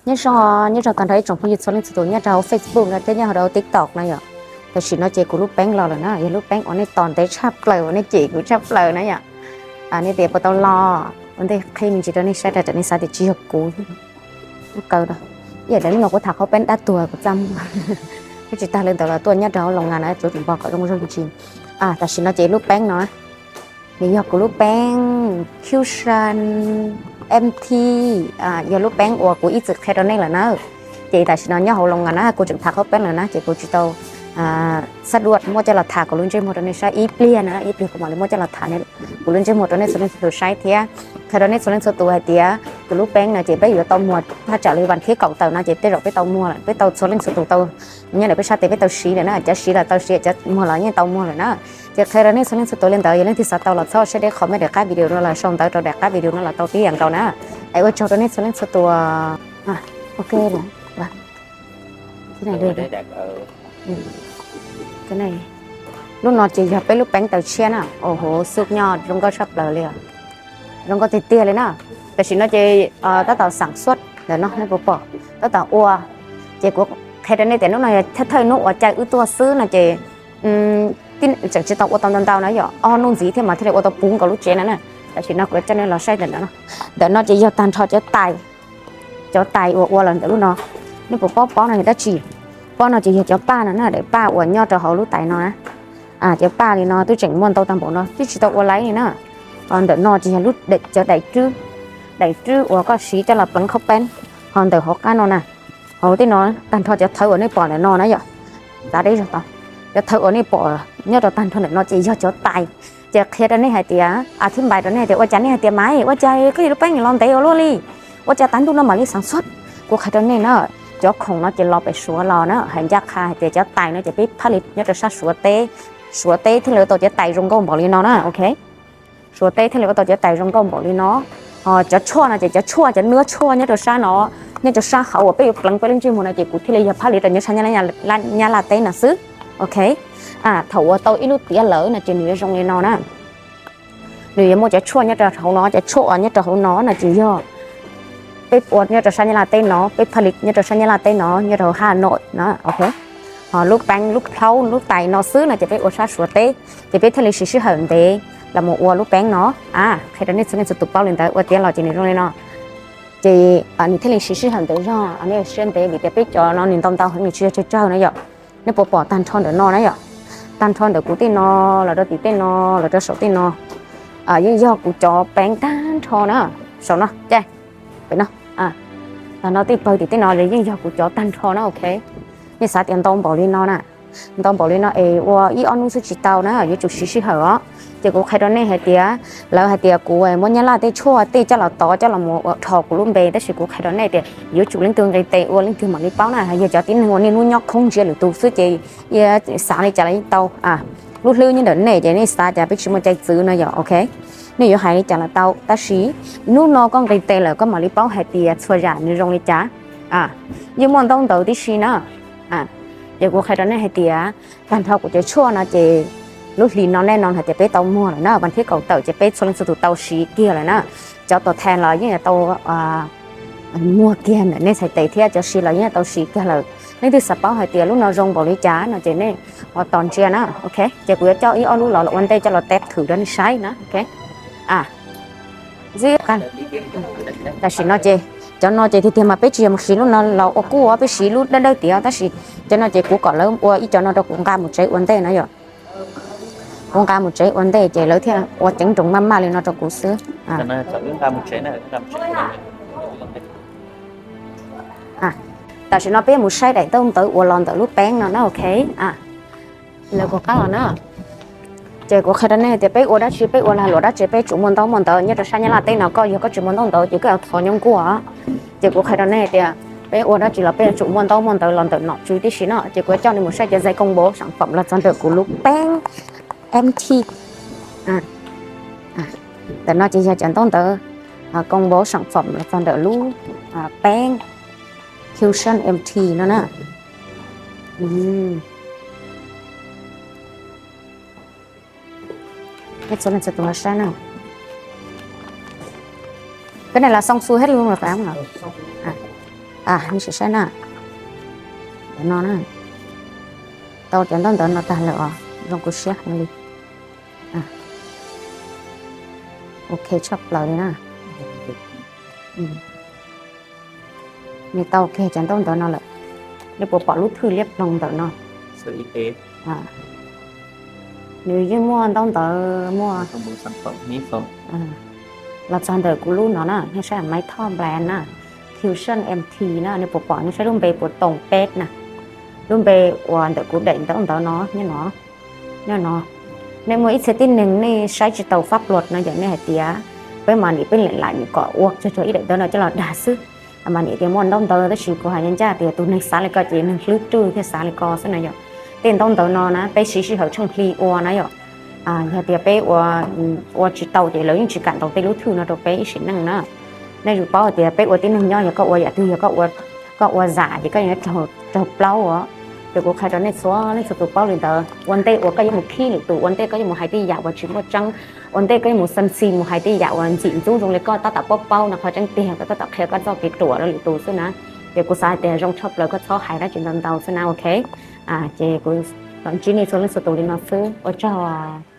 Nyob zoo, nyob zoo tag nrho ib tsoom phooj ywg txhua leej txhua tus nyob rau hauv Facebook no thiab nyob hauv Facebook no yom. Tam sim no ces kuv lub peeb los lawm na, yog lub peeb uas nej tos ntev tshaj plaws uas nej cem kuv tshaj plaws na yom. Nej tias puas tau los, ua ntej qhib me ntsis rau nej saib rau nej xav tias tsis yog kuv. Kaw, ib yam li hnub no kuv tham qhaub peeb dab tuag kuv txaj muag. Thiab tsis tag li ntawd los tuaj nyob rau hauv Loos Nkas no tsuav tsis npog kom zoo zoo ntsis. Tam sim no ces lub peeb no nws yog kuv lub peeb Qhuas San M T, yog lub peeb uas kuv ib txwm qhia rau nej lawm na. Ces tam sim no nyob hauv Loos Nkas na kuv tseem tham qhaub peeb lawm na ces kuv tsis tau xab duaj muab coj los tham kuv lub ntsej muag rau nej saib ib pliag na, ib pliag kuv mam li muab coj los tham kuv lub ntsej muag rau nej txhua leej txhua tus saib thiab qhia rau nej txhua leej txhua tus hais tias kuv lub peeb no ces peb yuav tau muag thaj tsam li vas thib kaum tawm no ces tej zaum peb tau muag lawm, peb tau txhua leej txhua tus tau nyob ntawm peb sab tes peb tau siv lawm na, cov siv los tau siv, cov muag los yeej tau muag lawm na. Ces qhia rau nej txhua leej txhua tus li ntawd, yog leej twg xav tau los txhob sab deb qhov mej daim qab video no los sau ntawv rau daim qab video no los tau tib yam nkaus na. Es ua tsaug rau nej txhua leej txhua tus. Ok, lub no ces yog peb lub peev taws tshiab na, ua huv xub nyob zoo nkauj tshaj plaws li, zoo nkauj tiag tiag li na. Tam sim no ces tab tom xaam xuab ntawm no nej puas pom, tab tom ua. Ces kuv qhia rau nej tias hnub no yog thawj hnub ua cai wb tuaj xwb no ces tseem tsis tau ua tau ntau ntau na, yog ob hnub ntxiv thiab mas thiaj li ua tau puv nkaus lub tsev no na. Tam sim no kuv coj nej los saib ntawm no, ntawm no ces yog tag nrho cov tais, cov tais uas ua los ntawm lub no. Nej puas paub pob no yog dab tsi? Pob no ces yog cov paj no na, daim paj uas nyob rau hauv lub tais no na. Cov paj li no twb tseem muaj ntau tag npaum no twb tsis tau ua laib li na. Ntawm no ces yog cov daim rwb, daim rwb uas koj siv coj los pleev qhaub peeb. Ho ntawm hauv qab no na, hauv tej no tag nrho cov thawv uas nej pom ntawm no na yom, tav deb zog tod, cov thawv uas nej pom nyob rau tag nrho ntawm no ces yog cov tais. Ces qhia rau nej hais tias, a, thib npais rau nej hais tias ua cas nej hais tias mas ua cas koj lub peeb los ntev ua luaj li, ua cas tav ntuj no mam li xaam xuab. Kuv qhia rau nej na, cov khoom no ces los pem Suav los na, hais ncaj qha hais tias cov tais no ces peb phaj li nyob rau sab Suav teb, Suav teb thiaj li ua tau cov tais zoo nkauj npaum li no na, ok. Suav teb thiaj li ua tau cov tais zoo nkauj npaum li no. Ho cov tshuaj no ces cov tshuaj, cov nuab tshuaj nyob rau sab no, nyob rau sab hauv uas peb yuav pleev peb lub ntsej muag no ces kuv thiaj li yog phaj li rau nyob sab Nyab Laj teb no xwb, ok. Thaum ua tau ib lub tiav lawm no ces nws yuav zoo li no na. Nws yuav muaj cov tshuaj nyob rau hauv no, cov tshuaj uas nyob rau hauv no no ces yog peb ua nyob rau sab Nyab Laj teb no, peb phaj li nyob rau sab Nyab Laj teb no, nyob rau Hà Nội no, ok. Ho lub peev, lub plhaub, lub tais no xwb no ces peb ua sab Suav teb, ces peb thiaj li siv sij hawm ntev los mus ua lub peev no. A, qhia rau nej txhua leej txhua tus paub li ntawd, ua tiav los ces nws zoo li no. Ces nws thiaj li siv sij hawm ntev zog, nej siab ntev vim tias peb cov no nws ntau ntau heev, nws tsis yog tsawg tsawg na yom. Nej puas pom tag nrho ntawm no na yom, tag nrho ntawm kuv tej no los rau tim tej no los rau saum tej no, yeej yog kuv cov peev tag nrho na. Saum no, caij, pem no, tag no tej pawg tim tej no yeej yog kuv cov tag nrho na, ok. Nej xav tias ntau npaum li no na, ntau npaum li no es ua ib ob hnub xwb tsis tau na, yuav tsum siv sij hawm os. Ces kuv qhia rau nej hais tias, lawv hais tias kuv muab Nyab Laj tej tshuaj tej coj los tov coj los mus ua dhos kuv lub npe, tab sis kuv qhia rau nej tias yuav tsum leej twg nqis tes ua leej twg mam li paub na, yog cov tib neeg uas niaj hnub nyob khoob ntsia lwm tus xwb ces xav li cas los yeej tau. Lub hlwb nyob ntawm nej ces nej xav cas peb tsis muaj cai txwv no yom, ok. Nej yuav hais li cas los tau, tab sis hnub no koj nqis tes lawm koj mam li paub hais tias txhua yam nws zoo li cas. Yeej muaj ntaub ntawv tib si na. Ces kuv qhia rau nej hais tias tag nrho kuv cov tshuaj no ces lub hlis no nej no hais tias peb tau muag lawm na, vas thib kaum tawm ces peb txhua leej txhua tus tau siv kiag lawm na. Cov tuam thas los yeej tau muag kiag ntawm nej txhais tes thiab cov siv los yeej tau siv kiag lawm. Leej twg xav paub hais tias lub no zoo npaum li cas no ces nej ho tos ntsia na, ok. Ces kuv yuav coj ib ob lub los ua ntej coj los teb thwm rau nej saib na, ok. Tam sim no ces cov no ces tiag tiag mas peb tsis yog mus siv lub no los ua kuj, peb siv lub dawb dawb tiag, tab sis cov no ces kuv kom lawv ua ib co no rau kuv nqa mus tsev ua ntej na yom. Kuv nqa mus tsev ua ntej ces lawv thiaj ua ceev nroos maj maj li no rau kuv xwb. Tam sim no peb mus saib daim ntaub ntawv uas los ntawm lub peev no na, ok. Lawv kuv qab los na. Ces kuv qhia rau nej tias peb ua dab tsi, peb ua lag luam dab tsi peb tsum muaj ntaub muaj ntawv. Nyob rau sab Nyab Laj teb no koj yog koj tsis muaj ntaub ntawv ces koj yuav thov nyob nkuaj. Ces kuv qhia rau nej tias peb ua dab tsi los peb yuav tsum muaj ntaub muaj ntawv los ntawm nom tswv tib si no. Ces kuv yuav coj nej mus saib cov giấy công bố sản phẩm los txog ntawm kuv lub peev M T. Ntawm no ces yog cov ntaub ntawv công bố sản phẩm los txog ntawm lub peev Qhuas San M T no na. Koj ne los xoo xu hej lug los? Nej sim saib na, cov no na, tau cov ntaub ntawv no tag lawm os, zoo kuv siab heev li. Ok tshaj plaws li na. Nws tau kiag cov ntaub ntawv no lawm. Nej puas pom lub thwj liab ploog ntawm no? Nws yeej muaj ntaub ntawv muaj los txog ntawm kuv lub no na, nej saib, Maiv Thoj Brand na, Fusion M T na, nej puas pom, nej saib lub npe puas tau peb na. Lub npe uas ntawm kuv daim ntaub ntawv no, nej no, nej no, nej muaj ib txhia tib neeg nej saib tsis tau fab luam no yom, nej hais tias peb mas nim peb lam lam nim kom ua tsuag tsuag ib daim ntawv no coj los dag xwb. Mas nim tias muaj ntaub ntawv tab sis kuv hais ncaj ncaj tias tus neeg xav li ko ces neeg hlwb rwj thiaj xav li ko xwb na yom. Tej ntaub ntawv no na peb siv sij hawm tsheej hli ua na yom. Yog tias peb ua tsis tau ces lawv yeej tsis kam ntaus tej lub thwj no rau peb ib sim neej na. Nej yuav paub hais tias peb ua tib neeg nyob, yog koj ua yam twg, yog koj ua zam ces koj yuav raug plaub os. Ces kuv qhia rau nej txhua leej txhua tus paub li ntawd. Ua ntej uas koj yuav mus khib lwm tus, ua ntej koj yuav mus hais tej yam uas tsis muaj tseeb, ua ntej koj yuav mus xas xis mus hais tej yam uas ntxim ntxub zoo li koj tab tom paub paub no, qhov tseeb tiag koj tab tom qhia koj txoj kev ruam rau lwm tus xwb na. Ces kuv xav hais tias zoo tshaj plaws koj txhob hais dab tsi ntau ntau xwb na, ok. Ces kuv los ntsib nej txhua leej txhua tus li no xwb, ua tsaug.